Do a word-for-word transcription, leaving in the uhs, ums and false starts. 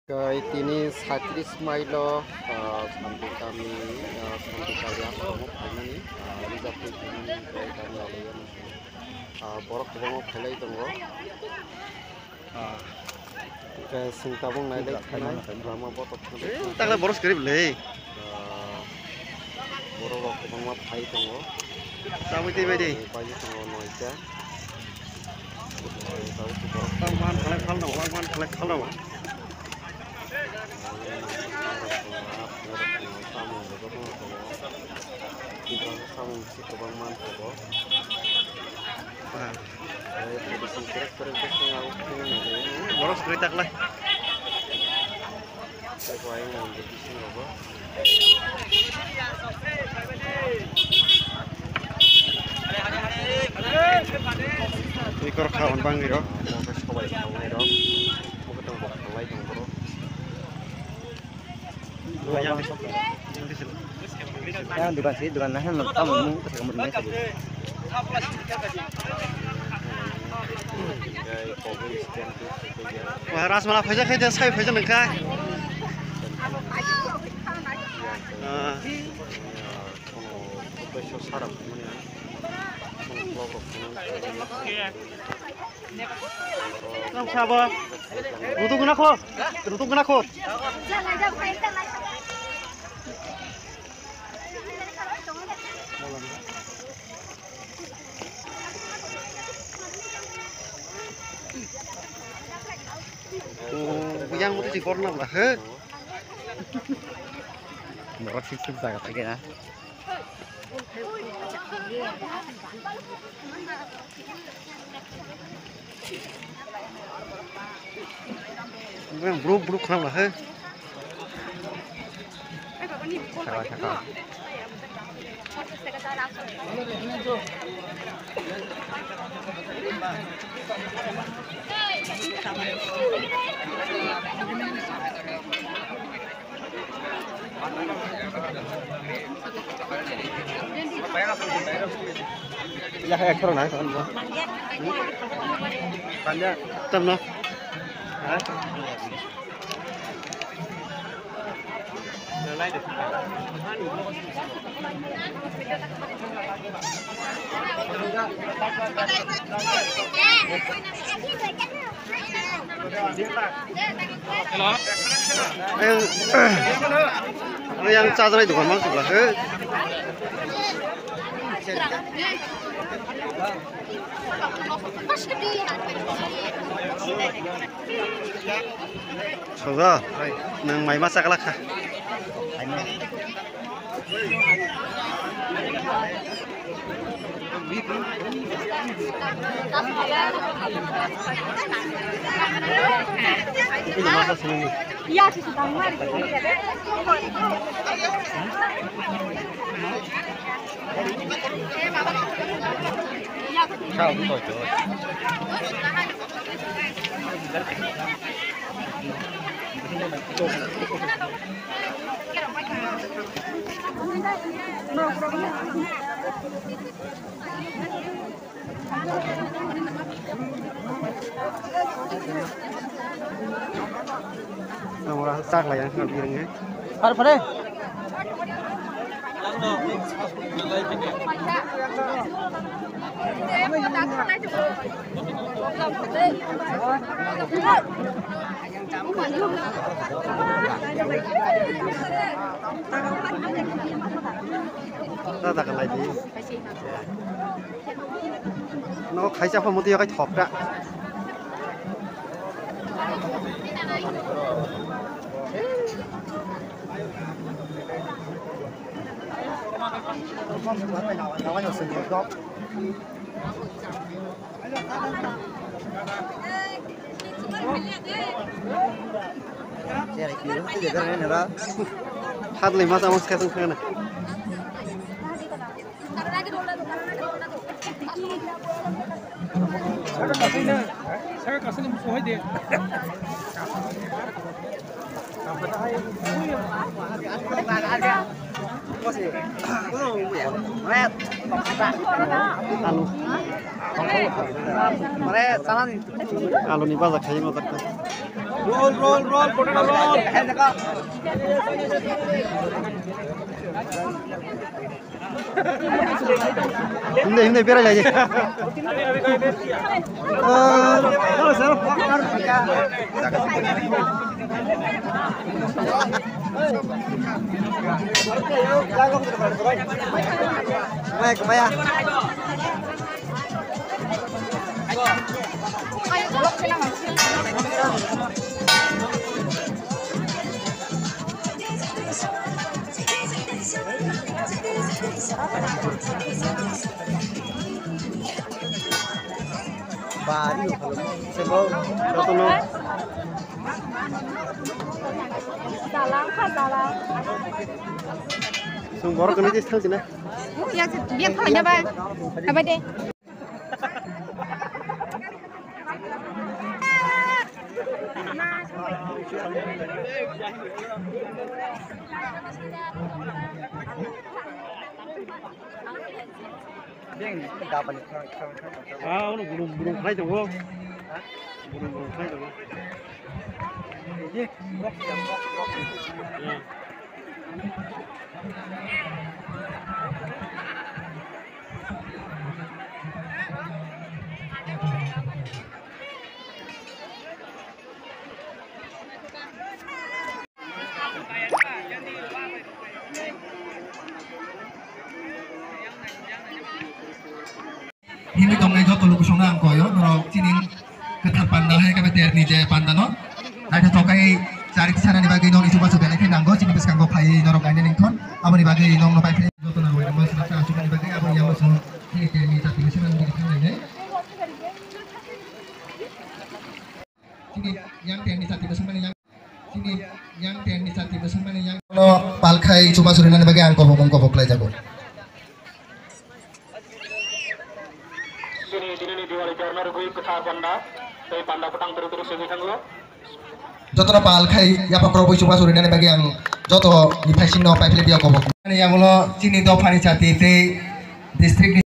Kai tini satris mailo, ah, Santi kami, ah, Santi kami asromo phaimani, ah, rijak twi phaimani, kai kami alaiya, ah, borok kwbangma phailai tongo. Ah. Hwnkhe chwng tabuk nailai thanai, lama botok thangwi. Eh, takle boros kwrwi bwlwi. Ah, borok rok kwbangma phai tongo. Tabuk tei bai di. Bai tongo noita. Tabuk tei borok. Tang man khalai phalno, tang man khalai phalno. Samung si kwbang man tongo. Boros kwrwi taklai. Twi korok kha hwn bangwi rok. Sobai tongnai rok. Mokhe tong bok tonglai tong boro. Yang dukan sih, dukan nahan tamo mung terus kamu ini sabu. Wah, rasmala phaijak khai de, sai phaijak nang khai. Ah. Taiso sarap mani. Nang sabo. Rutuk guna kho. Rutuk guna kho. Oh, yang mutu si corner lah, he. Borok sik sik jaga paikha na. Yang bruk bruk khwnam la he. Sakha, sakha. Ya, ya, kurang naik, kurang naik. Tanya. Tam no. Hah? Hello. Yang charger itu kan masuk lah. Sojo, nwng mai ma chaklak kha. Nang ora chak lai ang biring e. Phar phare. Tata kalai di. No khaisa pha muti yakai thok ta. Hadlai ma tamo khe tong khana. Alu. Alu ni baja khai ma tak. Roll, roll, roll, potato roll. Hindi, hindi, pera lagi. Kumaya, kumaya. Bari, sebo, jotono. Dalang, ha, dalang. Sung borok kene je thang sina. Ya, biar thang ya, ba. Apa deh? Ah, ono burung, burung khlai tongo. Burung, burung khlai tongo. Himwi tongnai joto lukusongno ang koyo, norok chini kwthar panda hai khe terni je panda no. Naithothok khe chari sanani bagwi nokni chubachu belai khe nango, chini bwskango phaiwi norok nainani wngthon. Aboni bagwi nokno pai phai joto nang wai rokno swrwngsa achukmani bagwi abo yang bwskango chini terni jati bwskango nini thanglainai. Chini yang terni jati bwskango yang, chini yang terni jati bwskango yang. No palkhai chubachu rinani bagwi ang kobok mung kobok khlai jago. Chini dinini Diwali terno rwgwi kwthar panda, tei panda kwtang turu turu segwi thango. Jotono pal khai yapha korok bai chubachu rinani bagwi ang joto ni phaisingno paiphlai biya kobok. Ani yagulo chini dophani chati tei district ni